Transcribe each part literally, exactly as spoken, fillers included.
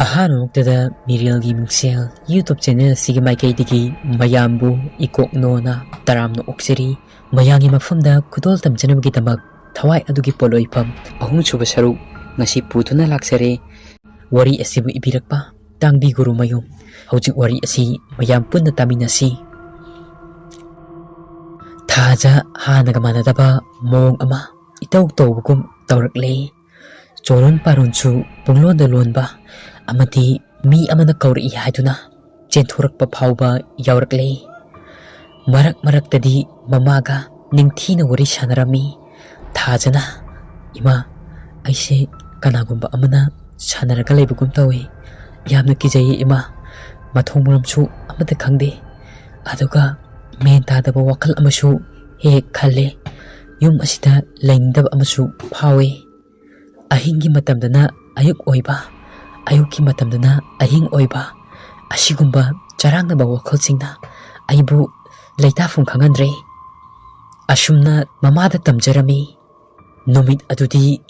ꯑꯍꯥꯟꯕꯃꯛꯇꯗ ꯃꯤꯔꯦꯜꯒꯤ ꯃꯤꯡꯁꯦꯜ YouTube channel ꯑꯁꯤꯒꯤ ꯃꯥꯏꯀꯩꯗꯒꯤ ꯃꯌꯥꯝꯕꯨ ꯏꯀꯣꯛꯅꯣꯅ ꯇꯔꯥꯝꯅ ꯑꯣꯛꯆꯔꯤ꯫ ꯃꯌꯥꯝꯒꯤ ꯃꯐꯝꯗ ꯈꯨꯗꯣꯜ ꯇꯝꯖꯅꯕꯒꯤꯗꯃꯛ ꯊꯋꯥꯏ ꯑꯗꯨꯒꯤ ꯄꯣꯠꯂꯣꯏꯐꯝ ꯑꯍꯨꯝꯁꯨꯕ ꯁꯔꯨꯛ ꯉꯁꯤ ꯄꯨꯗꯨꯅ ꯂꯥꯛꯆꯔꯦ꯫ ꯋꯥꯔꯤ ꯑꯁꯤꯕꯨ ꯏꯕꯤꯔꯛꯄ ꯇꯥꯡꯕꯤ ꯒꯨꯔꯨꯃꯌꯨꯝ꯫ ꯍꯧꯖꯤꯛ ꯋꯥꯔꯤ ꯑꯁꯤ ꯃꯌꯥꯝ ꯄꯨꯟꯅ ꯇꯥꯃꯤꯟꯅꯁꯤ꯫ ꯊꯥꯖ ꯍꯥꯟꯅꯒ ꯃꯥꯟꯅꯗꯕ ꯃꯑꯣꯡ ꯑꯃ ꯏꯇꯧ ꯇꯧꯕꯒꯨꯝ ꯇꯧꯔꯛꯂꯦ꯫ ꯆꯣꯔꯣꯟ ꯄꯥꯔꯣꯟꯁꯨ ꯄꯨꯡꯂꯣꯟꯗ ꯂꯣꯟꯕ ꯑꯃꯗꯤ ꯃꯤ ꯑꯃꯅ ꯀꯧꯔꯛꯏ ꯍꯥꯏꯗꯨꯅ ꯆꯦꯟꯊꯣꯔꯛꯄ ꯐꯥꯎꯕ ꯌꯥꯎꯔꯛꯂꯦ꯫ ꯃꯔꯛ ꯃꯔꯛꯇꯗꯤ ꯃꯃꯥꯒ ꯅꯤꯡꯊꯤꯅ ꯋꯥꯔꯤ ꯁꯥꯟꯅꯔꯝꯃꯤ꯫ ꯊꯥꯖꯅ, "ꯏꯃꯥ, ꯑꯩꯁꯦ ꯀꯅꯥꯒꯨꯝꯕ ꯑꯃꯅ ꯁꯥꯟꯅꯔꯒ ꯂꯩꯕꯒꯨꯝ ꯇꯧꯏ꯫ ꯌꯥꯝꯅ ꯀꯤꯖꯩꯌꯦ ꯏꯃꯥ꯫ ꯃꯊꯣꯡ ꯃꯔꯝꯁꯨ ꯑꯃꯠꯇ ꯈꯪꯗꯦ꯫ ꯑꯗꯨꯒ ꯃꯦꯟ ꯇꯥꯗꯕ ꯋꯥꯈꯜ ꯑꯃꯁꯨ ꯍꯦꯛ ꯍꯦꯛ ꯈꯜꯂꯦ꯫ ꯌꯨꯝ ꯑꯁꯤꯗ ꯂꯩꯅꯤꯡꯗꯕ ꯑꯃꯁꯨ ꯐꯥꯎꯏ꯫ ꯑꯍꯤꯡꯒꯤ ꯃꯇꯝꯗꯅ ꯑꯌꯨꯛ ꯑꯣꯏꯕ, ꯑꯌꯨꯛꯀꯤ ꯃꯇꯝꯗꯅ ꯑꯍꯤꯡ ꯑꯣꯏꯕ, ꯑꯁꯤꯒꯨꯝꯕ ꯆꯔꯥꯡꯅꯕ ꯋꯥꯈꯜꯁꯤꯡꯅ ꯑꯩꯕꯨ ꯂꯩꯇꯥꯐꯝ ꯈꯪꯍꯟꯗ꯭ꯔꯦ"꯫ ꯑꯁꯨꯝꯅ ꯃꯃꯥꯗ ꯇꯝꯖꯔꯝꯃꯤ꯫ ꯅꯨꯃꯤꯠ ꯑꯗꯨꯗꯤ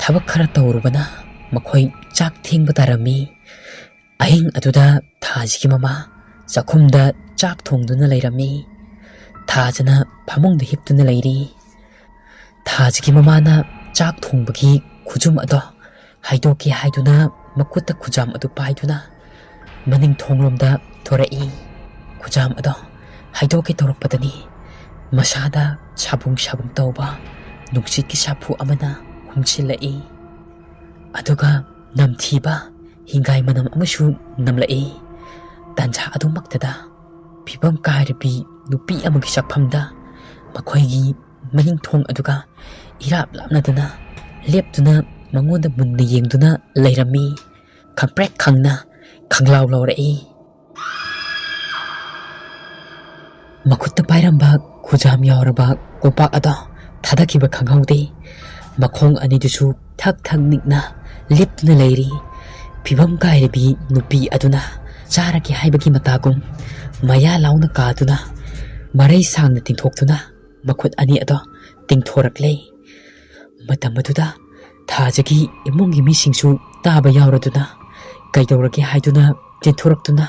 ꯊꯕꯛ ꯈꯔ ꯇꯧꯔꯨꯕꯅ ꯃꯈꯣꯏ ꯆꯥꯛ ꯊꯦꯡꯕ ꯇꯥꯔꯝꯃꯤ꯫ ꯑꯍꯤꯡ ꯑꯗꯨꯗ ꯊꯥꯖꯒꯤ ꯃꯃꯥ ꯆꯥꯛꯈꯨꯝꯗ ꯆꯥꯛ ꯊꯣꯡꯗꯨꯅ ꯂꯩꯔꯝꯃꯤ꯫ ꯊꯥꯖꯅ ꯐꯃꯨꯡꯗ ꯍꯤꯞꯇꯨꯅ ꯂꯩꯔꯤ꯫ ꯊꯥꯖꯒꯤ ꯃꯃꯥꯅ ꯆꯥꯛ ꯊꯣꯡꯕꯒꯤ ꯈꯨꯖꯨꯝ ꯑꯗꯣ ꯍꯥꯏꯗꯣꯛꯀꯦ ꯍꯥꯏꯗꯨꯅ ꯃꯈꯨꯠꯇ ꯈꯨꯖꯥꯝ ꯑꯗꯨ ꯄꯥꯏꯗꯨꯅ ꯃꯅꯤꯡ ꯊꯣꯡꯂꯣꯝꯗ ꯊꯣꯔꯛꯏ꯫ ꯈꯨꯖꯥꯝ ꯑꯗꯣ ꯍꯥꯏꯗꯣꯛꯀꯦ ꯇꯧꯔꯛꯄꯗꯅꯤ ꯃꯁꯥꯗ ꯁꯥꯕꯨꯡ ꯁꯥꯕꯨꯡ ꯇꯧꯕ ꯅꯨꯡꯁꯤꯠꯀꯤ ꯁꯥꯐꯨ ꯑꯃꯅ ꯍꯨꯝꯁꯤꯜꯂꯛꯏ꯫ ꯑꯗꯨꯒ ꯅꯝꯊꯤꯕ ꯍꯤꯡꯒꯥꯏ ꯃꯅꯝ ꯑꯃꯁꯨ ꯅꯝꯂꯛꯏ꯫ ꯇꯥꯟꯖꯥ ꯑꯗꯨꯃꯛꯇꯗ ꯐꯤꯕꯝ ꯀꯥꯏꯔꯕꯤ ꯅꯨꯄꯤ ꯑꯃꯒꯤ ꯆꯥꯛꯐꯝꯗ ꯃꯈꯣꯏꯒꯤ ꯃꯅꯤꯡ ꯊꯣꯡ ꯑꯗꯨꯒ ꯏꯔꯥꯞ ꯂꯥꯞꯅꯗꯅ ꯂꯦꯞꯇꯨꯅ ꯃꯉꯣꯟꯗ ꯃꯨꯟꯅ ꯌꯦꯡꯗꯨꯅ ꯂꯩꯔꯝꯃꯤ꯫ ꯈꯪꯄ꯭ꯔꯦꯛ ꯈꯪꯅ ꯈꯪꯂꯥꯎ ꯂꯥꯎꯔꯛꯏ꯫ ꯃꯈꯨꯠꯇ ꯄꯥꯏꯔꯝꯕ ꯈꯨꯖꯥꯝ ꯌꯥꯎꯔꯕ ꯀꯣꯝꯄꯥꯛ ꯑꯗꯣ ꯊꯥꯗꯈꯤꯕ ꯈꯪꯍꯧꯗꯦ꯫ ꯃꯈꯣꯡ ꯑꯅꯤꯗꯨꯁꯨ ꯊꯛ ꯊꯛ ꯅꯤꯛꯅ ꯂꯦꯞꯇꯨꯅ ꯂꯩꯔꯤ꯫ ꯐꯤꯕꯝ ꯀꯥꯏꯔꯕꯤ ꯅꯨꯄꯤ ꯑꯗꯨꯅ ꯆꯥꯔꯒꯦ ꯍꯥꯏꯕꯒꯤ ꯃꯇꯥꯒꯨꯝ ꯃꯌꯥ ꯂꯥꯎꯅ ꯀꯥꯗꯨꯅ ꯃꯔꯩ ꯁꯥꯡꯅ ꯇꯤꯡꯊꯣꯛꯇꯨꯅ ꯃꯈꯨꯠ ꯑꯅꯤ ꯑꯗꯣ ꯇꯤꯡꯊꯣꯔꯛꯂꯦ꯫ ꯃꯇꯝ ꯑꯗꯨꯗ ꯊꯥꯖꯒꯤ ꯏꯃꯨꯡꯒꯤ ꯃꯤꯁꯤꯡꯁꯨ ꯇꯥꯕ ꯌꯥꯎꯔꯗꯨꯅ ꯀꯩꯗꯧꯔꯒꯦ ꯍꯥꯏꯗꯨꯅ ꯆꯦꯟꯊꯣꯔꯛꯇꯨꯅ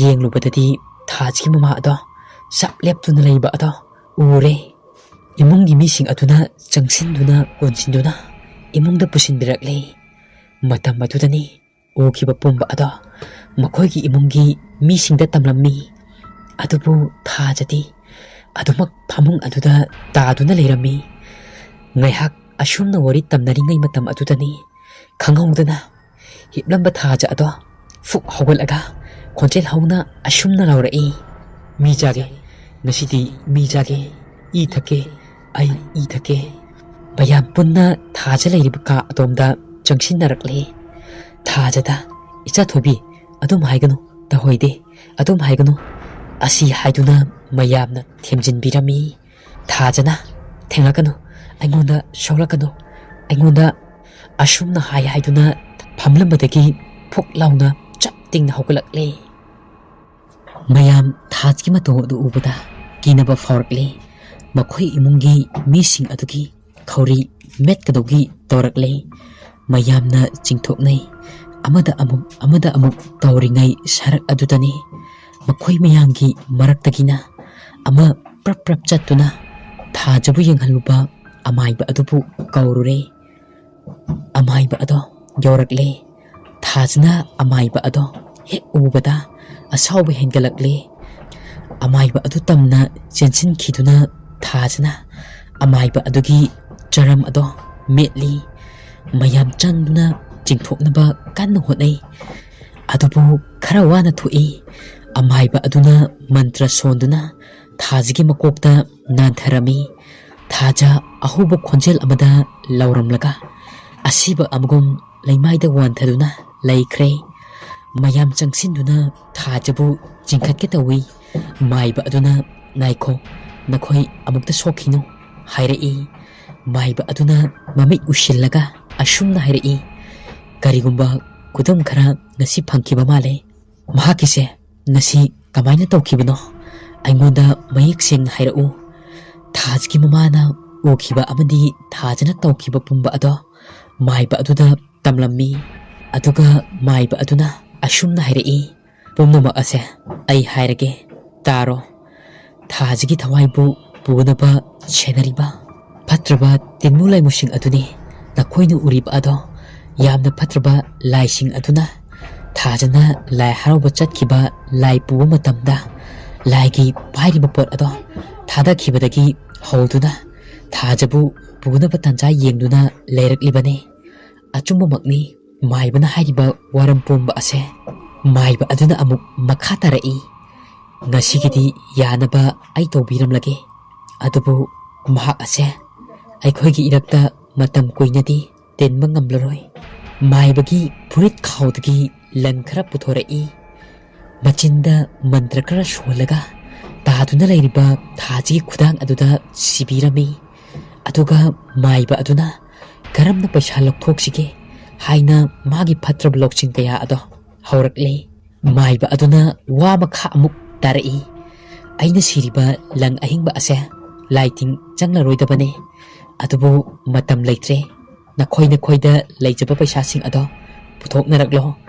ꯌꯦꯡꯂꯨꯕꯗꯗꯤ ꯊꯥꯖꯒꯤ ꯃꯃꯥ ꯑꯗꯣ ꯆꯞ ꯂꯦꯞꯇꯨꯅ ꯂꯩꯕ ꯑꯗꯣ ꯎꯔꯦ꯫ ꯏꯃꯨꯡꯒꯤ ꯃꯤꯁꯤꯡ ꯑꯗꯨꯅ ꯆꯪꯁꯤꯟꯗꯨꯅ ꯀꯣꯟꯁꯤꯟꯗꯨꯅ ꯏꯃꯨꯡꯗ ꯄꯨꯁꯤꯟꯕꯤꯔꯛꯂꯦ꯫ ꯃꯇꯝ ꯑꯗꯨꯗꯅꯤ ꯎꯈꯤꯕ ꯄꯨꯝꯕ ꯑꯗꯣ ꯃꯈꯣꯏꯒꯤ ꯏꯃꯨꯡꯒꯤ ꯃꯤꯁꯤꯡꯗ ꯇꯝꯂꯝꯃꯤ꯫ ꯑꯗꯨꯕꯨ ꯊꯥꯖꯗꯤ ꯑꯗꯨꯃꯛ ꯐꯃꯨꯡ ꯑꯗꯨꯗ ꯇꯥꯗꯨꯅ ꯂꯩꯔꯝꯃꯤ꯫ ꯉꯥꯏꯍꯥꯛ ꯑꯁꯨꯝꯅ ꯋꯥꯔꯤ ꯇꯝꯅꯔꯤꯉꯩ ꯃꯇꯝ ꯑꯗꯨꯗꯅꯤ ꯈꯪꯍꯧꯗꯅ ꯍꯤꯞꯂꯝꯕ ꯊꯥꯖ ꯑꯗꯣ ꯐꯨꯛ ꯍꯧꯒꯠꯂꯒ ꯈꯣꯟꯖꯦꯜ ꯍꯧꯅ ꯑꯁꯨꯝꯅ ꯂꯥꯎꯔꯛꯏ, "ꯃꯤ ꯆꯥꯒꯦ, ꯉꯁꯤꯗꯤ ꯃꯤ ꯆꯥꯒꯦ, ꯏ ꯊꯛꯀꯦ, ꯑꯩ ꯏ ꯊꯛꯀꯦ꯫" ꯃꯌꯥꯝ ꯄꯨꯟꯅ ꯊꯥꯖ ꯂꯩꯔꯤꯕ ꯀꯥ ꯑꯗꯣꯝꯗ ꯆꯪꯁꯤꯟꯅꯔꯛꯂꯦ꯫ ꯊꯥꯖꯗ, "ꯏꯆꯥ ꯊꯣꯏꯕꯤ, ꯑꯗꯨꯝ ꯍꯥꯏꯒꯅꯨ, ꯇꯧꯍꯩꯗꯦ, ꯑꯗꯨꯝ ꯍꯥꯏꯒꯅꯨ" ꯑꯁꯤ ꯍꯥꯏꯗꯨꯅ ꯃꯌꯥꯝꯅ ꯊꯦꯝꯖꯤꯟꯕꯤꯔꯝꯃꯤ꯫ ꯊꯥꯖꯅ, "ꯊꯦꯡꯂꯛꯀꯅꯨ, ꯑꯩꯉꯣꯟꯗ ꯁꯣꯛꯂꯛꯀꯅꯨ, ꯑꯩꯉꯣꯟꯗ" ꯑꯁꯨꯝꯅ ꯍꯥꯏ ꯍꯥꯏꯗꯨꯅ ꯐꯝꯂꯝꯕꯗꯒꯤ ꯐꯨꯛ ꯂꯥꯎꯅ ꯆꯞ ꯇꯤꯡꯅ ꯍꯧꯒꯠꯂꯛꯂꯦ꯫ ꯃꯌꯥꯝ ꯊꯥꯖꯒꯤ ꯃꯇꯧ ꯑꯗꯨ ꯎꯕꯗ ꯀꯤꯅꯕ ꯐꯥꯎꯔꯛꯂꯦ꯫ ꯃꯈꯣꯏ ꯏꯃꯨꯡꯒꯤ ꯃꯤꯁꯤꯡ ꯑꯗꯨꯒꯤ ꯈꯧꯔꯤ ꯃꯦꯠꯀꯗꯧꯒꯤ ꯇꯧꯔꯛꯂꯦ꯫ ꯃꯌꯥꯝꯅ ꯆꯤꯡꯊꯣꯛꯅꯩ꯫ ꯑꯃꯗ ꯑꯃꯨꯛ, ꯑꯃꯗ ꯑꯃꯨꯛ ꯇꯧꯔꯤꯉꯩ ꯁꯔꯛ ꯑꯗꯨꯗꯅꯤ ꯃꯈꯣꯏ ꯃꯌꯥꯝꯒꯤ ꯃꯔꯛꯇꯒꯤꯅ ꯑꯃ ꯄ꯭ꯔꯞ ꯄ꯭ꯔꯞ ꯆꯠꯇꯨꯅ ꯊꯥꯖꯕꯨ ꯌꯦꯡꯍꯜꯂꯨꯕ ꯑꯃꯥꯏꯕ ꯑꯗꯨꯕꯨ ꯀꯧꯔꯨꯔꯦ꯫ ꯑꯃꯥꯏꯕ ꯑꯗꯣ ꯌꯧꯔꯛꯂꯦ꯫ ꯊꯥꯖꯅ ꯑꯃꯥꯏꯕ ꯑꯗꯣ ꯍꯦꯛ ꯎꯕꯗ ꯑꯁꯥꯎꯕ ꯍꯦꯟꯒꯠꯂꯛꯂꯦ꯫ ꯑꯃꯥꯏꯕ ꯑꯗꯨ ꯇꯝꯅ ꯆꯦꯟꯁꯤꯟꯈꯤꯗꯨꯅ ꯊꯥꯖꯅ ꯑꯃꯥꯏꯕ ꯑꯗꯨꯒꯤ ꯆꯔꯝ ꯑꯗꯣ ꯃꯦꯠꯂꯤ꯫ ꯃꯌꯥꯝ ꯆꯪꯗꯨꯅ ꯆꯤꯡꯊꯣꯛꯅꯕ ꯀꯟꯅ ꯍꯣꯠꯅꯩ꯫ ꯑꯗꯨꯕꯨ ꯈꯔ ꯋꯥꯅ ꯊꯣꯛꯏ꯫ ꯑꯃꯥꯏꯕ ꯑꯗꯨꯅ ꯃꯟꯇ꯭ꯔ ꯁꯣꯟꯗꯨꯅ ꯊꯥꯖꯒꯤ ꯃꯀꯣꯛꯇ ꯅꯥꯟꯊꯔꯝꯃꯤ꯫ ꯊꯥꯖ ꯑꯍꯧꯕ ꯈꯣꯟꯖꯦꯜ ꯑꯃꯗ ꯂꯥꯎꯔꯝꯂꯒ ꯑꯁꯤꯕ ꯑꯃꯒꯨꯝ ꯂꯩꯃꯥꯏꯗ ꯋꯥꯟꯊꯗꯨꯅ ꯂꯩꯈ꯭ꯔꯦ꯫ ꯃꯌꯥꯝ ꯆꯪꯁꯤꯟꯗꯨꯅ ꯊꯥꯖꯕꯨ ꯆꯤꯡꯈꯠꯀꯦ ꯇꯧꯏ꯫ ꯃꯥꯏꯕ ꯑꯗꯨꯅ, "ꯉꯥꯏꯈꯣ, ꯅꯈꯣꯏ ꯑꯃꯨꯛꯇ ꯁꯣꯛꯈꯤꯅꯨ" ꯍꯥꯏꯔꯛꯏ꯫ ꯃꯥꯏꯕ ꯑꯗꯨꯅ ꯃꯃꯤꯠ ꯎꯏꯁꯤꯜꯂꯒ ꯑꯁꯨꯝꯅ ꯍꯥꯏꯔꯛꯏ, "ꯀꯔꯤꯒꯨꯝꯕ ꯈꯨꯗꯝ ꯈꯔ ꯉꯁꯤ ꯐꯪꯈꯤꯕ ꯃꯥꯜꯂꯦ꯫ ꯃꯍꯥꯛꯀꯤꯁꯦ ꯉꯁꯤ ꯀꯃꯥꯏꯅ ꯇꯧꯈꯤꯕꯅꯣ? ꯑꯩꯉꯣꯟꯗ ꯃꯌꯦꯛ ꯁꯦꯡꯅ ꯍꯥꯏꯔꯛꯎ꯫" ꯊꯥꯖꯒꯤ ꯃꯃꯥꯅ ꯎꯈꯤꯕ ꯑꯃꯗꯤ ꯊꯥꯖꯅ ꯇꯧꯈꯤꯕ ꯄꯨꯝꯕ ꯑꯗꯣ ꯃꯥꯏꯕ ꯑꯗꯨꯗ ꯇꯝꯂꯝꯃꯤ꯫ ꯑꯗꯨꯒ ꯃꯥꯏꯕ ꯑꯗꯨꯅ ꯑꯁꯨꯝꯅ ꯍꯥꯏꯔꯛꯏ, "ꯄꯨꯝꯅꯃꯛ ꯑꯁꯦ ꯑꯩ ꯍꯥꯏꯔꯒꯦ, ꯇꯥꯔꯣ꯫ ꯊꯥꯁꯤꯒꯤ ꯊꯋꯥꯏꯕꯨ ꯄꯨꯅꯕ ꯁꯦꯟꯅꯔꯤꯕ ꯐꯠꯇ꯭ꯔꯕ ꯇꯤꯟꯃꯨ ꯂꯥꯏꯃꯨꯁꯤꯡ ꯑꯗꯨꯅꯤ꯫ ꯅꯈꯣꯏꯅ ꯎꯔꯤꯕ ꯑꯗꯣ ꯌꯥꯝꯅ ꯐꯠꯇ꯭ꯔꯕ ꯂꯥꯏꯁꯤꯡ ꯑꯗꯨꯅ ꯊꯥꯖꯅ ꯂꯥꯏ ꯍꯔꯥꯎꯕ ꯆꯠꯈꯤꯕ ꯂꯥꯏ ꯄꯨꯕ ꯃꯇꯝꯗ ꯂꯥꯏꯒꯤ ꯄꯥꯏꯔꯤꯕ ꯄꯣꯠ ꯑꯗꯣ ꯊꯥꯗꯈꯤꯕꯗꯒꯤ ꯍꯧꯗꯨꯅ ꯊꯥꯖꯕꯨ ꯄꯨꯅꯕ ꯇꯥꯟꯖꯥ ꯌꯦꯡꯗꯨꯅ ꯂꯩꯔꯛꯂꯤꯕꯅꯤ꯫ ꯑꯆꯨꯝꯕꯃꯛꯅꯤ ꯃꯥꯏꯕꯅ ꯍꯥꯏꯔꯤꯕ ꯋꯥꯔꯝ ꯄꯨꯝꯕ ꯑꯁꯦ꯫" ꯃꯥꯏꯕ ꯑꯗꯨꯅ ꯑꯃꯨꯛ ꯃꯈꯥ ꯇꯥꯔꯛꯏ, "ꯉꯁꯤꯒꯤꯗꯤ ꯌꯥꯅꯕ ꯑꯩ ꯇꯧꯕꯤꯔꯝꯂꯒꯦ꯫ ꯑꯗꯨꯕꯨ ꯃꯍꯥꯛ ꯑꯁꯦ ꯑꯩꯈꯣꯏꯒꯤ ꯏꯔꯛꯇ ꯃꯇꯝ ꯀꯨꯏꯅꯗꯤ ꯇꯤꯟꯕ ꯉꯝꯂꯔꯣꯏ꯫" ꯃꯥꯏꯕꯒꯤ ꯐꯨꯔꯤꯠ ꯈꯥꯎꯗꯒꯤ ꯂꯪ ꯈꯔ ꯄꯨꯊꯣꯔꯛꯏ꯫ ꯃꯆꯤꯟꯗ ꯃꯟꯇ꯭ꯔ ꯈꯔ ꯁꯣꯜꯂꯒ ꯇꯥꯗꯨꯅ ꯂꯩꯔꯤꯕ ꯊꯥꯁꯤꯒꯤ ꯈꯨꯗꯥꯡ ꯑꯗꯨꯗ ꯁꯤꯕꯤꯔꯝꯃꯤ꯫ ꯑꯗꯨꯒ ꯃꯥꯏꯕ ꯑꯗꯨꯅ ꯀꯔꯝꯅ ꯄꯩꯁꯥ ꯂꯧꯊꯣꯛꯁꯤꯒꯦ ꯍꯥꯏꯅ ꯃꯥꯒꯤ ꯐꯠꯇ꯭ꯔꯕ ꯂꯧꯁꯤꯡ ꯀꯌꯥ ꯑꯗꯣ ꯍꯧꯔꯛꯂꯦ꯫ ꯃꯥꯏꯕ ꯑꯗꯨꯅ ꯋꯥ ꯃꯈꯥ ꯑꯃꯨꯛ ꯇꯥꯔꯛꯏ, "ꯑꯩꯅ ꯁꯤꯔꯤꯕ ꯂꯪ ꯑꯍꯤꯡꯕ ꯑꯁꯦ ꯂꯥꯏ ꯇꯤꯟ ꯆꯪꯂꯔꯣꯏꯗꯕꯅꯤ꯫ ꯑꯗꯨꯕꯨ ꯃꯇꯝ ꯂꯩꯇ꯭ꯔꯦ꯫ ꯅꯈꯣꯏ ꯅꯈꯣꯏꯗ ꯂꯩꯖꯕ ꯄꯩꯁꯥꯁꯤꯡ ꯑꯗꯣ ꯄꯨꯊꯣꯛꯅꯔꯛꯂꯣ꯫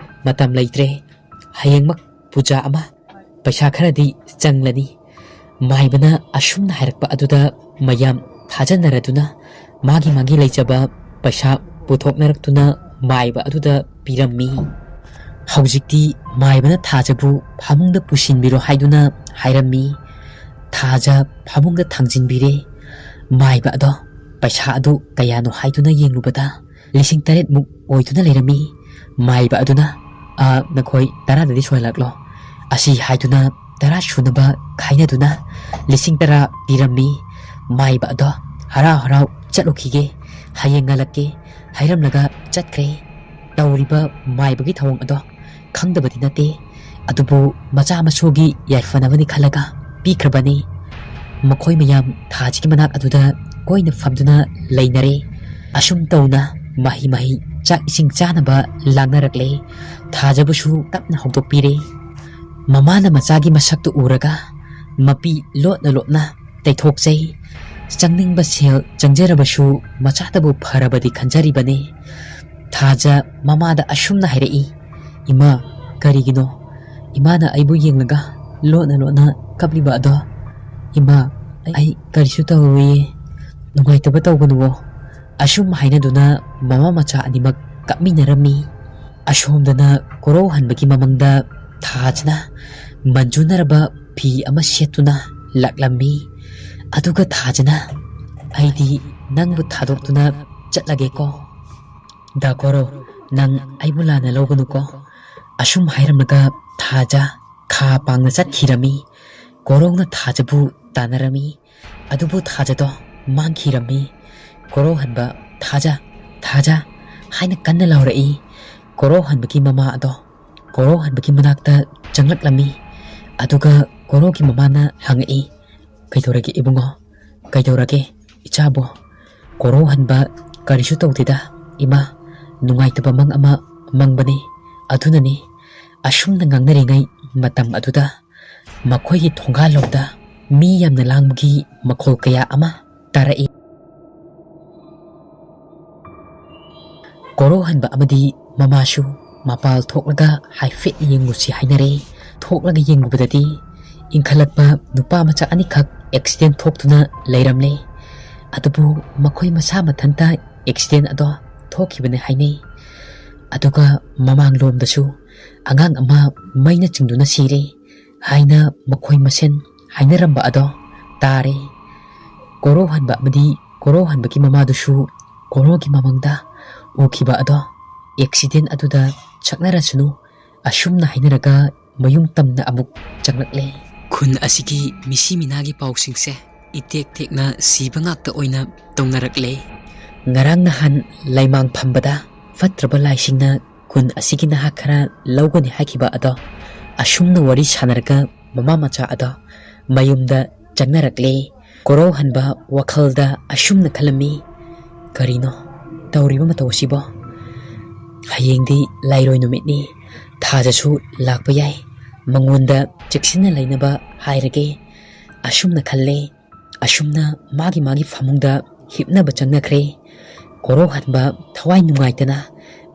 ꯃꯇꯝ ꯂꯩꯇ꯭ꯔꯦ꯫ ꯍꯌꯦꯡꯃꯛ ꯄꯨꯖꯥ ꯑꯃ ꯄꯩꯁꯥ ꯈꯔꯗꯤ ꯆꯪꯂꯅꯤ꯫" ꯃꯥꯏꯕꯅ ꯑꯁꯨꯝꯅ ꯍꯥꯏꯔꯛꯄ ꯑꯗꯨꯗ ꯃꯌꯥꯝ ꯊꯥꯖꯅꯔꯗꯨꯅ ꯃꯥꯒꯤ ꯃꯥꯒꯤ ꯂꯩꯖꯕ ꯄꯩꯁꯥ ꯄꯨꯊꯣꯛꯅꯔꯛꯇꯨꯅ ꯃꯥꯏꯕ ꯑꯗꯨꯗ ꯄꯤꯔꯝꯃꯤ꯫ ꯍꯧꯖꯤꯛꯇꯤ ꯃꯥꯏꯕꯅ ꯊꯥꯖꯕꯨ ꯐꯃꯨꯡꯗ ꯄꯨꯁꯤꯟꯕꯤꯔꯣ ꯍꯥꯏꯗꯨꯅ ꯍꯥꯏꯔꯝꯃꯤ꯫ ꯊꯥꯖ ꯐꯃꯨꯡꯗ ꯊꯥꯡꯖꯤꯟꯕꯤꯔꯦ꯫ ꯃꯥꯏꯕ ꯑꯗꯣ ꯄꯩꯁꯥ ꯑꯗꯨ ꯀꯌꯥꯅꯣ ꯍꯥꯏꯗꯨꯅ ꯌꯦꯡꯂꯨꯕꯗ ꯂꯤꯁꯤꯡ ꯇꯔꯦꯠꯃꯨꯛ ꯑꯣꯏꯗꯨꯅ ꯂꯩꯔꯝꯃꯤ꯫ ꯃꯥꯏꯕ ꯑꯗꯨꯅ, "ꯑ, ꯅꯈꯣꯏ ꯇꯔꯥꯗꯗꯤ ꯁꯣꯏꯍꯜꯂꯛꯂꯣ" ꯑꯁꯤ ꯍꯥꯏꯗꯨꯅ ꯇꯔꯥ ꯁꯨꯅꯕ ꯈꯥꯏꯅꯗꯨꯅ ꯂꯤꯁꯤꯡ ꯇꯔꯥ ꯄꯤꯔꯝꯃꯤ꯫ ꯃꯥꯏꯕ ꯑꯗꯣ ꯍꯔꯥꯎ ꯍꯔꯥꯎ ꯆꯠꯂꯨꯈꯤꯒꯦ, ꯍꯌꯦꯡ ꯉꯜꯂꯛꯀꯦ ꯍꯥꯏꯔꯝꯂꯒ ꯆꯠꯈ꯭ꯔꯦ꯫ ꯇꯧꯔꯤꯕ ꯃꯥꯏꯕꯒꯤ ꯊꯧꯑꯣꯡ ꯑꯗꯣ ꯈꯪꯗꯕꯗꯤ ꯅꯠꯇꯦ, ꯑꯗꯨꯕꯨ ꯃꯆꯥ ꯃꯁꯨꯒꯤ ꯌꯥꯏꯐꯅꯕꯅꯤ ꯈꯜꯂꯒ ꯄꯤꯈ꯭ꯔꯕꯅꯤ꯫ ꯃꯈꯣꯏ ꯃꯌꯥꯝ ꯊꯥꯁꯤꯒꯤ ꯃꯅꯥꯛ ꯑꯗꯨꯗ ꯀꯣꯏꯅ ꯐꯝꯗꯨꯅ ꯂꯩꯅꯔꯦ꯫ ꯑꯁꯨꯝ ꯇꯧꯅ ꯃꯍꯩ ꯃꯍꯩ ꯆꯥꯛ ꯏꯁꯤꯡ ꯆꯥꯅꯕ ꯂꯥꯡꯅꯔꯛꯂꯦ꯫ ꯊꯥꯖꯕꯨꯁꯨ ꯇꯞꯅ ꯍꯧꯗꯣꯛꯄꯤꯔꯦ꯫ ꯃꯃꯥꯅ ꯃꯆꯥꯒꯤ ꯃꯁꯛꯇꯨ ꯎꯔꯒ ꯃꯄꯤ ꯂꯣꯠꯅ ꯂꯣꯠꯅ ꯇꯩꯊꯣꯛꯆꯩ꯫ ꯆꯪꯅꯤꯡꯕ ꯁꯦꯜ ꯆꯪꯖꯔꯕꯁꯨ ꯃꯆꯥꯇꯕꯨ ꯐꯔꯕꯗꯤ ꯈꯟꯖꯔꯤꯕꯅꯤ꯫ ꯊꯥꯖ ꯃꯃꯥꯗ ꯑꯁꯨꯝꯅ ꯍꯥꯏꯔꯛꯏ, "ꯏꯃꯥ, ꯀꯔꯤꯒꯤꯅꯣ ꯏꯃꯥꯅ ꯑꯩꯕꯨ ꯌꯦꯡꯂꯒ ꯂꯣꯠꯅ ꯂꯣꯠꯅ ꯀꯞꯂꯤꯕ ꯑꯗꯣ? ꯏꯃꯥ, ꯑꯩ ꯀꯔꯤꯁꯨ ꯇꯧꯔꯣꯏꯌꯦ, ꯅꯨꯡꯉꯥꯏꯇꯕ ꯇꯧꯒꯅꯨꯋꯣ"꯫ ꯑꯁꯨꯝ ꯍꯥꯏꯅꯗꯨꯅ ꯃꯃꯥ ꯃꯆꯥ ꯑꯅꯤꯃꯛ ꯀꯞꯃꯤꯟꯅꯔꯝꯃꯤ꯫ ꯑꯁꯣꯝꯗꯅ ꯀꯣꯔꯧꯍꯟꯕꯒꯤ ꯃꯃꯪꯗ ꯊꯥꯖꯅ ꯃꯟꯖꯨꯅꯔꯕ ꯐꯤ ꯑꯃ ꯁꯦꯠꯇꯨꯅ ꯂꯥꯛꯂꯝꯃꯤ꯫ ꯑꯗꯨꯒ ꯊꯥꯖꯅ, "ꯑꯩꯗꯤ ꯅꯪꯕꯨ ꯊꯥꯗꯣꯛꯇꯨꯅ ꯆꯠꯂꯒꯦꯀꯣ꯫ ꯗꯥ ꯀꯣꯔꯧ, ꯅꯪ ꯑꯩꯕꯨ ꯂꯥꯟꯅ ꯂꯧꯒꯅꯨꯀꯣ"꯫ ꯑꯁꯨꯝ ꯍꯥꯏꯔꯝꯂꯒ ꯊꯥꯖ ꯈꯥ ꯄꯥꯡꯅ ꯆꯠꯈꯤꯔꯝꯃꯤ꯫ ꯀꯣꯔꯧꯅ ꯊꯥꯖꯕꯨ ꯇꯥꯟꯅꯔꯝꯃꯤ꯫ ꯑꯗꯨꯕꯨ ꯊꯥꯖꯗꯣ ꯃꯥꯡꯈꯤꯔꯝꯃꯤ꯫ ꯀꯣꯔꯧꯍꯟꯕ, "ꯊꯥꯖ, ꯊꯥꯖ" ꯍꯥꯏꯅ ꯀꯟꯅ ꯂꯥꯎꯔꯛꯏ꯫ ꯀꯣꯔꯧꯍꯟꯕꯒꯤ ꯃꯃꯥ ꯑꯗꯣ ꯀꯣꯔꯧꯍꯟꯕꯒꯤ ꯃꯅꯥꯛꯇ ꯆꯪꯂꯛꯂꯝꯃꯤ꯫ ꯑꯗꯨꯒ ꯀꯣꯔꯧꯒꯤ ꯃꯃꯥꯅ ꯍꯪꯉꯛꯏ, "ꯀꯩꯗꯧꯔꯒꯦ ꯏꯕꯨꯡꯉꯣ? ꯀꯩꯗꯧꯔꯒꯦ ꯏꯆꯥꯕꯣ?" ꯀꯣꯔꯧꯍꯟꯕ, "ꯀꯔꯤꯁꯨ ꯇꯧꯗꯦꯗ ꯏꯃꯥ, ꯅꯨꯡꯉꯥꯏꯇꯕ ꯃꯪ ꯑꯃ ꯃꯪꯕꯅꯤ, ꯑꯗꯨꯅꯅꯤ"꯫ ꯑꯁꯨꯝꯅ ꯉꯥꯡꯅꯔꯤꯉꯩ ꯃꯇꯝ ꯑꯗꯨꯗ ꯃꯈꯣꯏꯒꯤ ꯊꯣꯡꯒꯥꯜꯂꯣꯝꯗ ꯃꯤ ꯌꯥꯝꯅ ꯂꯥꯡꯕꯒꯤ ꯃꯈꯣꯜ ꯀꯌꯥ ꯑꯃ ꯇꯥꯔꯛꯏ꯫ ꯀꯣꯔꯧꯍꯟꯕ ꯑꯃꯗꯤ ꯃꯃꯥꯁꯨ ꯃꯄꯥꯜ ꯊꯣꯛꯂꯒ ꯍꯥꯏꯐꯦꯠ ꯌꯦꯡꯉꯨꯁꯤ ꯍꯥꯏꯅꯔꯦ꯫ ꯊꯣꯛꯂꯒ ꯌꯦꯡꯉꯨꯕꯗꯗꯤ ꯏꯟꯈꯠꯂꯛꯄ ꯅꯨꯄꯥ ꯃꯆꯥ ꯑꯅꯤꯈꯛ ꯑꯦꯛꯁꯤꯗꯦꯟ ꯊꯣꯛꯇꯨꯅ ꯂꯩꯔꯝꯂꯦ꯫ ꯑꯗꯨꯕꯨ ꯃꯈꯣꯏ ꯃꯁꯥ ꯃꯊꯟꯇ ꯑꯦꯛꯁꯤꯗꯦꯟ ꯑꯗꯣ ꯊꯣꯛꯈꯤꯕꯅꯤ ꯍꯥꯏꯅꯩ꯫ ꯑꯗꯨꯒ ꯃꯃꯥꯡꯂꯣꯝꯗꯁꯨ ꯑꯉꯥꯡ ꯑꯃ ꯃꯩꯅ ꯆꯤꯡꯗꯨꯅ ꯁꯤꯔꯦ ꯍꯥꯏꯅ ꯃꯈꯣꯏ ꯃꯁꯦꯟ ꯍꯥꯏꯅꯔꯝꯕ ꯑꯗꯣ ꯇꯥꯔꯦ꯫ ꯀꯣꯔꯧꯍꯟꯕ ꯑꯃꯗꯤ ꯀꯣꯔꯧꯍꯟꯕꯒꯤ ꯃꯃꯥꯗꯨꯁꯨ ꯀꯣꯔꯧꯒꯤ ꯃꯃꯪꯗ ꯎꯈꯤꯕ ꯑꯗꯣ ꯑꯦꯛꯁꯤꯗꯦꯟ ꯑꯗꯨꯗ ꯁꯛꯅꯔꯁꯅꯨ, ꯑꯁꯨꯝꯅ ꯍꯥꯏꯅꯔꯒ ꯃꯌꯨꯝ ꯇꯝꯅ ꯑꯃꯨꯛ ꯆꯪꯂꯛꯂꯦ꯫ ꯈꯨꯟ ꯑꯁꯤꯒꯤ ꯃꯤꯁꯤ ꯃꯤꯅꯥꯒꯤ ꯄꯥꯎꯁꯤꯡꯁꯦ ꯏꯇꯦꯛ ꯇꯦꯛꯅ ꯁꯤꯕ ꯉꯥꯛꯇ ꯑꯣꯏꯅ ꯇꯧꯅꯔꯛꯂꯦ꯫ ꯉꯔꯥꯡ ꯅꯍꯥꯟ ꯂꯩꯃꯥꯡ ꯐꯝꯕꯗ ꯐꯠꯇ꯭ꯔꯕ ꯂꯥꯏꯁꯤꯡꯅ ꯈꯨꯟ ꯑꯁꯤꯒꯤ ꯅꯍꯥ ꯈꯔ ꯂꯧꯒꯅꯤ ꯍꯥꯏꯈꯤꯕ ꯑꯗꯣ ꯑꯁꯨꯝꯅ ꯋꯥꯔꯤ ꯁꯥꯟꯅꯔꯒ ꯃꯃꯥ ꯃꯆꯥ ꯑꯗꯣ ꯃꯌꯨꯝꯗ ꯆꯪꯅꯔꯛꯂꯦ꯫ ꯀꯣꯔꯧꯍꯟꯕ ꯋꯥꯈꯜꯗ ꯑꯁꯨꯝꯅ ꯈꯜꯂꯝꯃꯤ, "ꯀꯔꯤꯅꯣ ꯇꯧꯔꯤꯕ ꯃꯇꯧ ꯑꯁꯤꯕꯣ? ꯍꯌꯦꯡꯗꯤ ꯂꯥꯏꯔꯣꯏ ꯅꯨꯃꯤꯠꯅꯤ, ꯊꯥꯖꯁꯨ ꯂꯥꯛꯄ ꯌꯥꯏ, ꯃꯉꯣꯟꯗ ꯆꯦꯛꯁꯤꯟꯅ ꯂꯩꯅꯕ ꯍꯥꯏꯔꯒꯦ"꯫ ꯑꯁꯨꯝꯅ ꯈꯜꯂꯦ꯫ ꯑꯁꯨꯝꯅ ꯃꯥꯒꯤ ꯃꯥꯒꯤ ꯐꯃꯨꯡꯗ ꯍꯤꯞꯅꯕ ꯆꯪꯅꯈ꯭ꯔꯦ꯫ ꯀꯣꯔꯧꯍꯟꯕ ꯊꯋꯥꯏ ꯅꯨꯡꯉꯥꯏꯇꯅ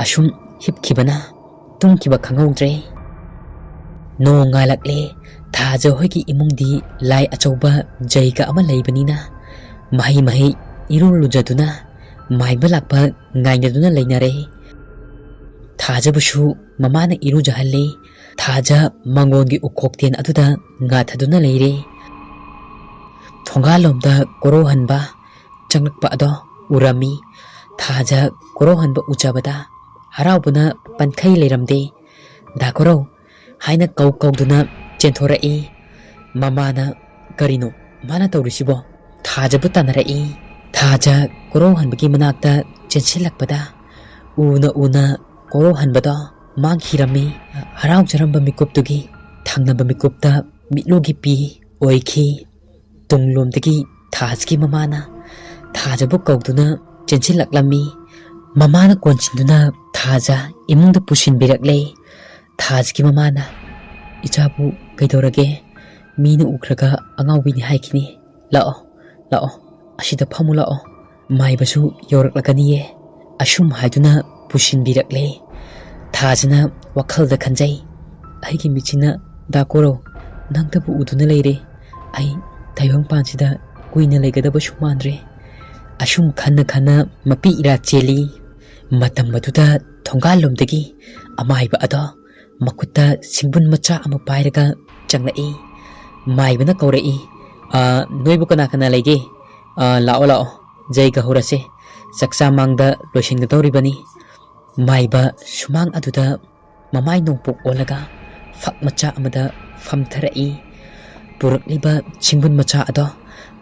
ꯑꯁꯨꯝ ꯍꯤꯞꯈꯤꯕꯅ ꯇꯨꯝꯈꯤꯕ ꯈꯪꯍꯧꯗ꯭ꯔꯦ꯫ ꯅꯣꯡ ꯉꯥꯜꯂꯛꯂꯦ꯫ ꯊꯥꯖ ꯍꯣꯏꯒꯤ ꯏꯃꯨꯡꯗꯤ ꯂꯥꯏ ꯑꯆꯧꯕ ꯖꯩꯒ ꯑꯃ ꯂꯩꯕꯅꯤꯅ ꯃꯍꯩ ꯃꯍꯩ ꯏꯔꯨ ꯂꯨꯖꯗꯨꯅ ꯃꯥꯏꯕ ꯂꯥꯛꯄ ꯉꯥꯏꯅꯗꯨꯅ ꯂꯩꯅꯔꯦ꯫ ꯊꯥꯖꯕꯨꯁꯨ ꯃꯃꯥꯅ ꯏꯔꯨꯖꯍꯜꯂꯦ꯫ ꯊꯥꯖ ꯃꯪꯒꯣꯟꯒꯤ ꯎꯈꯣꯛꯇꯦꯟ ꯑꯗꯨꯗ ꯉꯥꯊꯗꯨꯅ ꯂꯩꯔꯦ꯫ ꯊꯣꯡꯒꯥꯜꯂꯣꯝꯗ ꯀꯣꯔꯧꯍꯟꯕ ꯆꯪꯂꯛꯄ ꯑꯗꯣ ꯎꯔꯝꯃꯤ꯫ ꯊꯥꯖ ꯀꯣꯔꯧꯍꯟꯕ ꯎꯖꯕꯗ ꯍꯔꯥꯎꯕꯅ ꯄꯟꯈꯩ ꯂꯩꯔꯝꯗꯦ꯫ "ꯗꯥ ꯀꯣꯔꯧ" ꯍꯥꯏꯅ ꯀꯧ ꯀꯧꯗꯨꯅ ꯆꯦꯟꯊꯣꯔꯛꯏ꯫ ꯃꯃꯥꯅ "ꯀꯔꯤꯅꯣ ꯃꯥꯅ ꯇꯧꯔꯤꯁꯤꯕꯣ?" ꯊꯥꯖꯕꯨ ꯇꯥꯟꯅꯔꯛꯏ꯫ ꯊꯥꯖ ꯀꯣꯔꯧꯍꯟꯕꯒꯤ ꯃꯅꯥꯛꯇ ꯆꯦꯟꯁꯤꯜꯂꯛꯄꯗ ꯎꯅ ꯎꯅ ꯀꯣꯔꯧꯍꯟꯕꯗꯣ ꯃꯥꯡꯈꯤꯔꯝꯃꯤ꯫ ꯍꯔꯥꯎꯖꯔꯝꯕ ꯃꯤꯀꯨꯞꯇꯨꯒꯤ ꯊꯪꯅꯕ ꯃꯤꯀꯨꯞꯇ ꯃꯤꯠꯂꯨꯒꯤ ꯄꯤ ꯑꯣꯏꯈꯤ꯫ ꯇꯨꯡꯂꯣꯝꯗꯒꯤ ꯊꯥꯖꯒꯤ ꯃꯃꯥꯅ ꯊꯥꯖꯕꯨ ꯀꯧꯗꯨꯅ ꯆꯦꯟꯁꯤꯜꯂꯛꯂꯝꯃꯤ꯫ ꯃꯃꯥꯅ ꯀꯣꯟꯁꯤꯟꯗꯨꯅ ꯊꯥꯖ ꯏꯃꯨꯡꯗ ꯄꯨꯁꯤꯟꯕꯤꯔꯛꯂꯦ꯫ ꯊꯥꯖꯒꯤ ꯃꯃꯥꯅ, "ꯏꯆꯥꯕꯨ ꯀꯩꯗꯧꯔꯒꯦ? ꯃꯤꯅ ꯎꯈ꯭ꯔꯒ ꯑꯉꯥꯎꯕꯤꯅꯤ ꯍꯥꯏꯈꯤꯅꯤ꯫ ꯂꯥꯛꯑꯣ, ꯂꯥꯛꯑꯣ, ꯑꯁꯤꯗ ꯐꯝꯃꯨ ꯂꯥꯛꯑꯣ꯫ ꯃꯥꯏꯕꯁꯨ ꯌꯧꯔꯛꯂꯒꯅꯤꯌꯦ"꯫ ꯑꯁꯨꯝ ꯍꯥꯏꯗꯨꯅ ꯄꯨꯁꯤꯟꯕꯤꯔꯛꯂꯦ꯫ ꯊꯥꯖꯅ ꯋꯥꯈꯜꯗ ꯈꯟꯖꯩ, "ꯑꯩꯒꯤ ꯃꯤꯠꯁꯤꯅ ꯗꯥ ꯀꯣꯔꯧ ꯅꯪꯇꯕꯨ ꯎꯗꯨꯅ ꯂꯩꯔꯦ꯫ ꯑꯩ ꯇꯥꯏꯕꯪꯄꯥꯟꯁꯤꯗ ꯀꯨꯏꯅ ꯂꯩꯒꯗꯕꯁꯨ ꯃꯥꯟꯗ꯭ꯔꯦ"꯫ ꯑꯁꯨꯝ ꯈꯟꯅ ꯈꯟꯅ ꯃꯄꯤ ꯏꯔꯥ ꯆꯦꯜꯂꯤ꯫ ꯃꯇꯝ ꯑꯗꯨꯗ ꯊꯣꯡꯒꯥꯜꯂꯣꯝꯗꯒꯤ ꯑꯃꯥꯏꯕ ꯑꯗꯣ ꯃꯈꯨꯠꯇ ꯁꯤꯡꯕꯨꯟ ꯃꯆꯥ ꯑꯃ ꯄꯥꯏꯔꯒ ꯆꯪꯂꯛꯏ꯫ ꯃꯥꯏꯕꯅ ꯀꯧꯔꯛꯏ, "ꯑ, ꯅꯣꯏꯕꯨ ꯀꯅꯥ ꯀꯅꯥ ꯂꯩꯒꯦ? ꯑ, ꯂꯥꯛꯑꯣ, ꯂꯥꯛꯑꯣ, ꯖꯩꯒ ꯍꯧꯔꯁꯦ꯫ ꯆꯥꯛꯆꯥ ꯃꯥꯡꯗ ꯂꯣꯏꯁꯤꯟꯒꯗꯧꯔꯤꯕꯅꯤ"꯫ ꯃꯥꯏꯕ ꯁꯨꯃꯥꯡ ꯑꯗꯨꯗ ꯃꯃꯥꯏ ꯅꯣꯡꯄꯣꯛ ꯑꯣꯜꯂꯒ ꯐꯛ ꯃꯆꯥ ꯑꯃꯗ ꯐꯝꯊꯔꯛꯏ꯫ ꯄꯨꯔꯛꯂꯤꯕ ꯁꯤꯡꯕꯨꯟ ꯃꯆꯥ ꯑꯗꯣ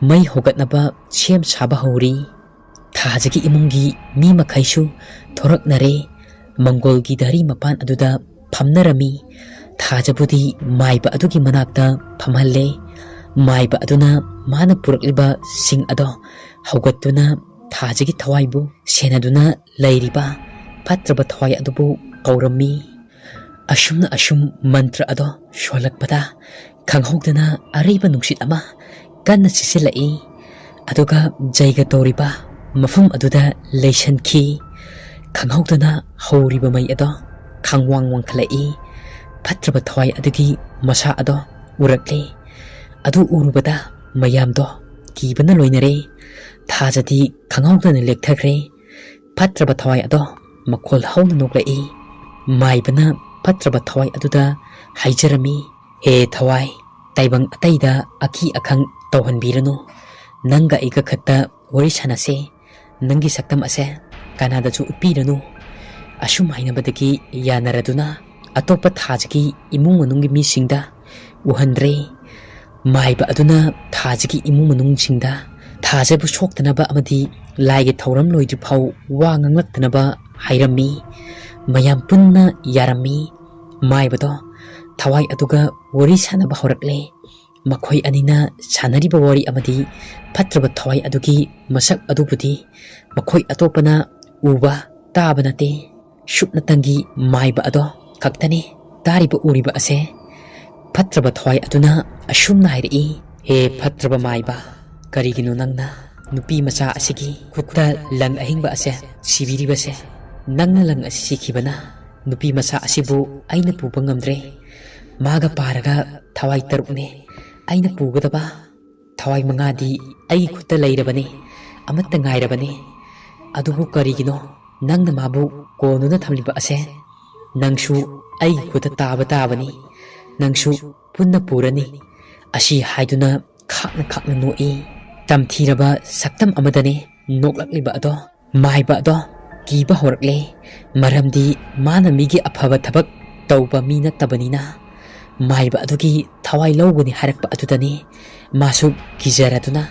ꯃꯩ ꯍꯧꯒꯠꯅꯕ ꯁꯦꯝ ꯁꯥꯕ ꯍꯧꯔꯤ꯫ ꯊꯥꯖꯒꯤ ꯏꯃꯨꯡꯒꯤ ꯃꯤ ꯃꯈꯩꯁꯨ ꯊꯣꯔꯛꯅꯔꯦ꯫ ꯃꯪꯒꯣꯜꯒꯤ ꯙꯔꯤ ꯃꯄꯥꯟ ꯑꯗꯨꯗ ꯐꯝꯅꯔꯝꯃꯤ꯫ ꯊꯥꯖꯕꯨꯗꯤ ꯃꯥꯏꯕ ꯑꯗꯨꯒꯤ ꯃꯅꯥꯛꯇ ꯐꯝꯍꯜꯂꯦ꯫ ꯃꯥꯏꯕ ꯑꯗꯨꯅ ꯃꯥꯅ ꯄꯨꯔꯛꯂꯤꯕ ꯁꯤꯡ ꯑꯗꯣ ꯍꯧꯒꯠꯇꯨꯅ ꯊꯥꯖꯒꯤ ꯊꯋꯥꯏꯕꯨ ꯁꯦꯟꯅꯗꯨꯅ ꯂꯩꯔꯤꯕ ꯐꯠꯇ꯭ꯔꯕ ꯊꯋꯥꯏ ꯑꯗꯨꯕꯨ ꯀꯧꯔꯝꯃꯤ꯫ ꯑꯁꯨꯝꯅ ꯑꯁꯨꯝ ꯃꯟꯇ꯭ꯔ ꯑꯗꯣ ꯁꯣꯜꯂꯛꯄꯗ ꯈꯪꯍꯧꯗꯅ ꯑꯔꯩꯕ ꯅꯨꯡꯁꯤꯠ ꯑꯃ ꯀꯟꯅ ꯁꯤꯠꯆꯤꯜꯂꯛꯏ꯫ ꯑꯗꯨꯒ ꯖꯩꯒ ꯇꯧꯔꯤꯕ ꯃꯐꯝ ꯑꯗꯨꯗ ꯂꯩꯁꯟꯈꯤ꯫ ꯈꯪꯍꯧꯗꯅ ꯍꯧꯔꯤꯕ ꯃꯩ ꯑꯗꯣ ꯈꯪꯋꯥꯡ ꯋꯥꯡꯈꯠꯂꯛꯏ꯫ ꯐꯠꯇ꯭ꯔꯕ ꯊꯋꯥꯏ ꯑꯗꯨꯒꯤ ꯃꯁꯥ ꯑꯗꯣ ꯎꯔꯛꯂꯦ꯫ ꯑꯗꯨ ꯎꯔꯨꯕꯗ ꯃꯌꯥꯝꯗꯣ ꯀꯤꯕꯅ ꯂꯣꯏꯅꯔꯦ꯫ ꯊꯥꯖꯗꯤ ꯈꯪꯍꯧꯗꯅ ꯂꯦꯛꯊꯈ꯭ꯔꯦ꯫ ꯐꯠꯇ꯭ꯔꯕ ꯊꯋꯥꯏ ꯑꯗꯣ ꯃꯈꯣꯜ ꯍꯧꯅ ꯅꯣꯛꯂꯛꯏ꯫ ꯃꯥꯏꯕꯅ ꯐꯠꯇ꯭ꯔꯕ ꯊꯋꯥꯏ ꯑꯗꯨꯗ ꯍꯥꯏꯖꯔꯝꯃꯤ, "ꯍꯦ ꯊꯋꯥꯏ, ꯇꯥꯏꯕꯪ ꯑꯇꯩꯗ ꯑꯀꯤ ꯑꯈꯪ ꯇꯧꯍꯟꯕꯤꯔꯅꯨ꯫ ꯅꯪꯒ ꯑꯩꯒ ꯈꯛꯇ ꯋꯥꯔꯤ ꯁꯥꯟꯅꯁꯦ꯫ ꯅꯪꯒꯤ ꯁꯛꯇꯝ ꯑꯁꯦ ꯀꯅꯥꯗꯁꯨ ꯎꯠꯄꯤꯔꯅꯨ"꯫ ꯑꯁꯨꯝ ꯍꯥꯏꯅꯕꯗꯒꯤ ꯌꯥꯅꯔꯗꯨꯅ ꯑꯇꯣꯞꯄ ꯊꯥꯁꯤꯒꯤ ꯏꯃꯨꯡ ꯃꯅꯨꯡꯒꯤ ꯃꯤꯁꯤꯡꯗ ꯎꯍꯟꯗ꯭ꯔꯦ꯫ ꯃꯥꯏꯕ ꯑꯗꯨꯅ ꯊꯥꯁꯤꯒꯤ ꯏꯃꯨꯡ ꯃꯅꯨꯡꯁꯤꯡꯗ ꯊꯥꯖꯕꯨ ꯁꯣꯛꯇꯅꯕ ꯑꯃꯗꯤ ꯂꯥꯏꯒꯤ ꯊꯧꯔꯝ ꯂꯣꯏꯗ꯭ꯔꯤꯐꯥꯎ ꯋꯥ ꯉꯥꯡꯂꯛꯇꯅꯕ ꯍꯥꯏꯔꯝꯃꯤ꯫ ꯃꯌꯥꯝ ꯄꯨꯟꯅ ꯌꯥꯔꯝꯃꯤ꯫ ꯃꯥꯏꯕꯗꯣ ꯊꯋꯥꯏ ꯑꯗꯨꯒ ꯋꯥꯔꯤ ꯁꯥꯟꯅꯕ ꯍꯧꯔꯛꯂꯦ꯫ ꯃꯈꯣꯏ ꯑꯅꯤꯅ ꯁꯥꯟꯅꯔꯤꯕ ꯋꯥꯔꯤ ꯑꯃꯗꯤ ꯐꯠꯇ꯭ꯔꯕ ꯊꯋꯥꯏ ꯑꯗꯨꯒꯤ ꯃꯁꯛ ꯑꯗꯨꯕꯨꯗꯤ ꯃꯈꯣꯏ ꯑꯇꯣꯞꯄꯅ ꯎꯕ ꯇꯥꯕ ꯅꯠꯇꯦ꯫ ꯁꯨꯞꯅꯇꯪꯒꯤ ꯃꯥꯏꯕ ꯑꯗꯣ ꯈꯛꯇꯅꯤ ꯇꯥꯔꯤꯕ ꯎꯔꯤꯕ ꯑꯁꯦ꯫ ꯐꯠꯇ꯭ꯔꯕ ꯊꯋꯥꯏ ꯑꯗꯨꯅ ꯑꯁꯨꯝꯅ ꯍꯥꯏꯔꯛꯏ, "ꯍꯦ ꯐꯠꯇ꯭ꯔꯕ ꯃꯥꯏꯕ, ꯀꯔꯤꯒꯤꯅꯣ ꯅꯪꯅ ꯅꯨꯄꯤ ꯃꯆꯥ ꯑꯁꯤꯒꯤ ꯈꯨꯠꯇ ꯂꯪ ꯑꯍꯤꯡꯕ ꯑꯁꯦ ꯁꯤꯕꯤꯔꯤꯕꯁꯦ? ꯅꯪꯅ ꯂꯪ ꯑꯁꯤ ꯁꯤꯈꯤꯕꯅ ꯅꯨꯄꯤ ꯃꯆꯥ ꯑꯁꯤꯕꯨ ꯑꯩꯅ ꯄꯨꯕ ꯉꯝꯗ꯭ꯔꯦ꯫ ꯃꯥꯒ ꯄꯥꯔꯒ ꯊꯋꯥꯏ ꯇꯔꯨꯛꯅꯦ ꯑꯩꯅ ꯄꯨꯒꯗꯕ꯫ ꯊꯋꯥꯏ ꯃꯉꯥꯗꯤ ꯑꯩꯒꯤ ꯈꯨꯠꯇ ꯂꯩꯔꯕꯅꯤ, ꯑꯃꯠꯇ ꯉꯥꯏꯔꯕꯅꯤ꯫ ꯑꯗꯨꯕꯨ ꯀꯔꯤꯒꯤꯅꯣ ꯅꯪꯅ ꯃꯥꯕꯨ ꯀꯣꯟꯗꯨꯅ ꯊꯝꯂꯤꯕ ꯑꯁꯦ? ꯅꯪꯁꯨ ꯑꯩꯒꯤ ꯈꯨꯠꯇ ꯇꯥꯕ ꯇꯥꯕꯅꯤ, ꯅꯪꯁꯨ ꯄꯨꯟꯅ ꯄꯨꯔꯅꯤ"꯫ ꯑꯁꯤ ꯍꯥꯏꯗꯨꯅ ꯈꯥꯛꯅ ꯈꯥꯛꯅ ꯅꯣꯛꯏ꯫ ꯇꯝꯊꯤꯔꯕ ꯁꯛꯇꯝ ꯑꯃꯗꯅꯤ ꯅꯣꯛꯂꯛꯂꯤꯕ ꯑꯗꯣ꯫ ꯃꯥꯏꯕ ꯑꯗꯣ ꯀꯤꯕ ꯍꯧꯔꯛꯂꯦ, ꯃꯔꯝꯗꯤ ꯃꯥꯅ ꯃꯤꯒꯤ ꯑꯐꯕ ꯊꯕꯛ ꯇꯧꯕ ꯃꯤ ꯅꯠꯇꯕꯅꯤꯅ꯫ ꯃꯥꯏꯕ ꯑꯗꯨꯒꯤ ꯊꯋꯥꯏ ꯂꯧꯒꯅꯤ ꯍꯥꯏꯔꯛꯄ ꯑꯗꯨꯗꯅꯤ ꯃꯥꯁꯨ ꯀꯤꯖꯔꯗꯨꯅ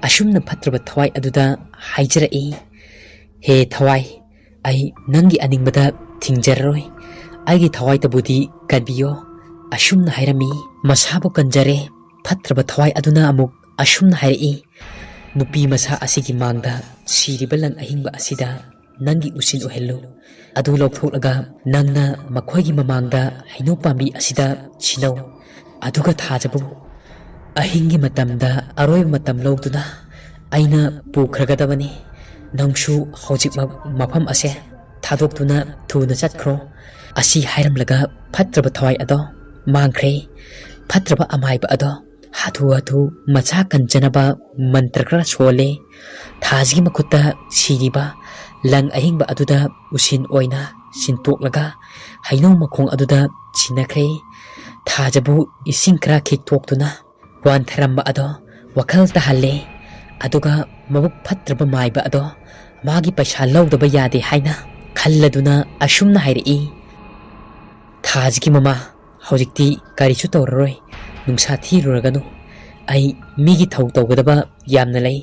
ꯑꯁꯨꯝꯅ ꯐꯠꯇ꯭ꯔꯕ ꯊꯋꯥꯏ ꯑꯗꯨꯗ ꯍꯥꯏꯖꯔꯛꯏ, "ꯍꯦ ꯊꯋꯥꯏ, ꯑꯩ ꯅꯪꯒꯤ ꯑꯅꯤꯡꯕꯗ ꯊꯤꯡꯖꯔꯔꯣꯏ꯫ ꯑꯩꯒꯤ ꯊꯋꯥꯏꯇꯕꯨꯗꯤ ꯀꯟꯕꯤꯌꯣ"꯫ ꯑꯁꯨꯝꯅ ꯍꯥꯏꯔꯝꯃꯤ꯫ ꯃꯁꯥꯕꯨ ꯀꯟꯖꯔꯦ꯫ ꯐꯠꯇ꯭ꯔꯕ ꯊꯋꯥꯏ ꯑꯗꯨꯅ ꯑꯃꯨꯛ ꯑꯁꯨꯝꯅ ꯍꯥꯏꯔꯛꯏ, "ꯅꯨꯄꯤ ꯃꯆꯥ ꯑꯁꯤꯒꯤ ꯃꯥꯡꯗ ꯁꯤꯔꯤꯕ ꯂꯪ ꯑꯍꯤꯡꯕ ꯑꯁꯤꯗ ꯅꯪꯒꯤ ꯎꯆꯤꯟ ꯑꯣꯏꯍꯜꯂꯨ꯫ ꯑꯗꯨ ꯂꯧꯊꯣꯛꯂꯒ ꯅꯪꯅ ꯃꯈꯣꯏꯒꯤ ꯃꯃꯥꯡꯗ ꯍꯩꯅꯧ ꯄꯥꯝꯕꯤ ꯑꯁꯤꯗ ꯁꯤꯅꯧ꯫ ꯑꯗꯨꯒ ꯊꯥꯖꯕꯨ ꯑꯍꯤꯡꯒꯤ ꯃꯇꯝꯗ ꯑꯔꯣꯏꯕ ꯃꯇꯝ ꯂꯧꯗꯨꯅ ꯑꯩꯅ ꯄꯨꯈ꯭ꯔꯒꯗꯕꯅꯤ"꯫ ꯅꯪꯁꯨ ꯍꯧꯖꯤꯛꯃꯛ ꯃꯐꯝ ꯑꯁꯦ ꯊꯥꯗꯣꯛꯇꯨꯅ ꯊꯨꯅ ꯆꯠꯈ꯭ꯔꯣ꯫ ꯑꯁꯤ ꯍꯥꯏꯔꯝꯂꯒ ꯐꯠꯇ꯭ꯔꯕ ꯊꯋꯥꯏ ꯑꯗꯣ ꯃꯥꯡꯈ꯭ꯔꯦ꯫ ꯐꯠꯇ꯭ꯔꯕ ꯑꯃꯥꯏꯕ ꯑꯗꯣ ꯍꯥꯊꯨ ꯍꯥꯊꯨ ꯃꯁꯥ ꯀꯟꯖꯅꯕ ꯃꯟꯇ꯭ꯔ ꯈꯔ ꯁꯣꯜꯂꯦ꯫ ꯊꯥꯁꯤꯒꯤ ꯃꯈꯨꯠꯇ ꯁꯤꯔꯤꯕ ꯂꯪ ꯑꯍꯤꯡꯕ ꯑꯗꯨꯗ ꯎꯁꯤꯟ ꯑꯣꯏꯅ ꯁꯤꯟꯇꯣꯛꯂꯒ ꯍꯩꯅꯧ ꯃꯈꯣꯡ ꯑꯗꯨꯗ ꯁꯤꯟꯅꯈ꯭ꯔꯦ꯫ ꯊꯥꯖꯕꯨ ꯏꯁꯤꯡ ꯈꯔ ꯈꯤꯛꯊꯣꯛꯇꯨꯅ ꯋꯥꯟꯊꯔꯝꯕ ꯑꯗꯣ ꯋꯥꯈꯜ ꯇꯥꯍꯜꯂꯦ꯫ ꯑꯗꯨꯒ ꯃꯕꯨꯛ ꯐꯠꯇ꯭ꯔꯕ ꯃꯥꯏꯕ ꯑꯗꯣ ꯃꯥꯒꯤ ꯄꯩꯁꯥ ꯂꯧꯗꯕ ꯌꯥꯗꯦ ꯍꯥꯏꯅ ꯈꯜꯂꯗꯨꯅ ꯑꯁꯨꯝꯅ ꯍꯥꯏꯔꯛꯏ, "ꯊꯥꯁꯤꯒꯤ ꯃꯃꯥ, ꯍꯧꯖꯤꯛꯇꯤ ꯀꯔꯤꯁꯨ ꯇꯧꯔꯔꯣꯏ꯫ ꯅꯨꯡꯁꯥ ꯊꯤꯔꯨꯔꯒꯅꯨ꯫ ꯑꯩ ꯃꯤꯒꯤ ꯊꯧ ꯇꯧꯒꯗꯕ ꯌꯥꯝꯅ ꯂꯩ꯫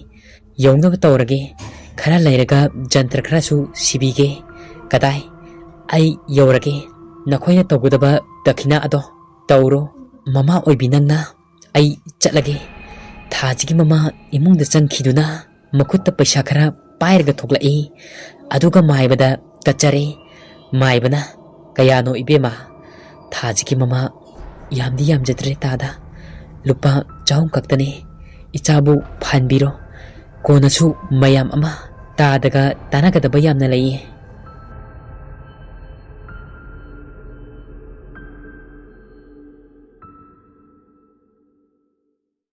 ꯌꯧꯅꯕ ꯇꯧꯔꯒꯦ꯫ ꯈꯔ ꯂꯩꯔꯒ ꯖꯟꯇ꯭ꯔ ꯈꯔꯁꯨ ꯁꯤꯕꯤꯒꯦ꯫ ꯀꯗꯥꯏ? ꯑꯩ ꯌꯧꯔꯒꯦ꯫ ꯅꯈꯣꯏꯅ ꯇꯧꯒꯗꯕ ꯗꯈꯤꯅꯥ ꯑꯗꯣ ꯇꯧꯔꯣ꯫ ꯃꯃꯥ ꯑꯣꯏꯕꯤ ꯅꯪꯅ ꯑꯩ ꯆꯠꯂꯒꯦ꯫" ꯊꯥꯁꯤꯒꯤ ꯃꯃꯥ ꯏꯃꯨꯡꯗ ꯆꯪꯈꯤꯗꯨꯅ ꯃꯈꯨꯠꯇ ꯄꯩꯁꯥ ꯈꯔ ꯄꯥꯏꯔꯒ ꯊꯣꯛꯂꯛꯏ꯫ ꯑꯗꯨꯒ ꯃꯥꯏꯕꯗ ꯀꯠꯆꯔꯦ꯫ ꯃꯥꯏꯕꯅ, "ꯀꯌꯥꯅꯣ ꯏꯕꯦꯝꯃ?" ꯊꯥꯁꯤꯒꯤ ꯃꯃꯥ, "ꯌꯥꯝꯗꯤ ꯌꯥꯝꯖꯗ꯭ꯔꯦ ꯇꯥꯗ, ꯂꯨꯄꯥ ꯆꯍꯨꯝ ꯈꯛꯇꯅꯦ꯫ ꯏꯆꯥꯕꯨ ꯐꯍꯟꯕꯤꯔꯣ꯫ ꯀꯣꯟꯅꯁꯨ ꯃꯌꯥꯝ ꯑꯃ ꯇꯥꯗꯒ ꯇꯥꯟꯅꯒꯗꯕ ꯌꯥꯝꯅ ꯂꯩꯌꯦ꯫"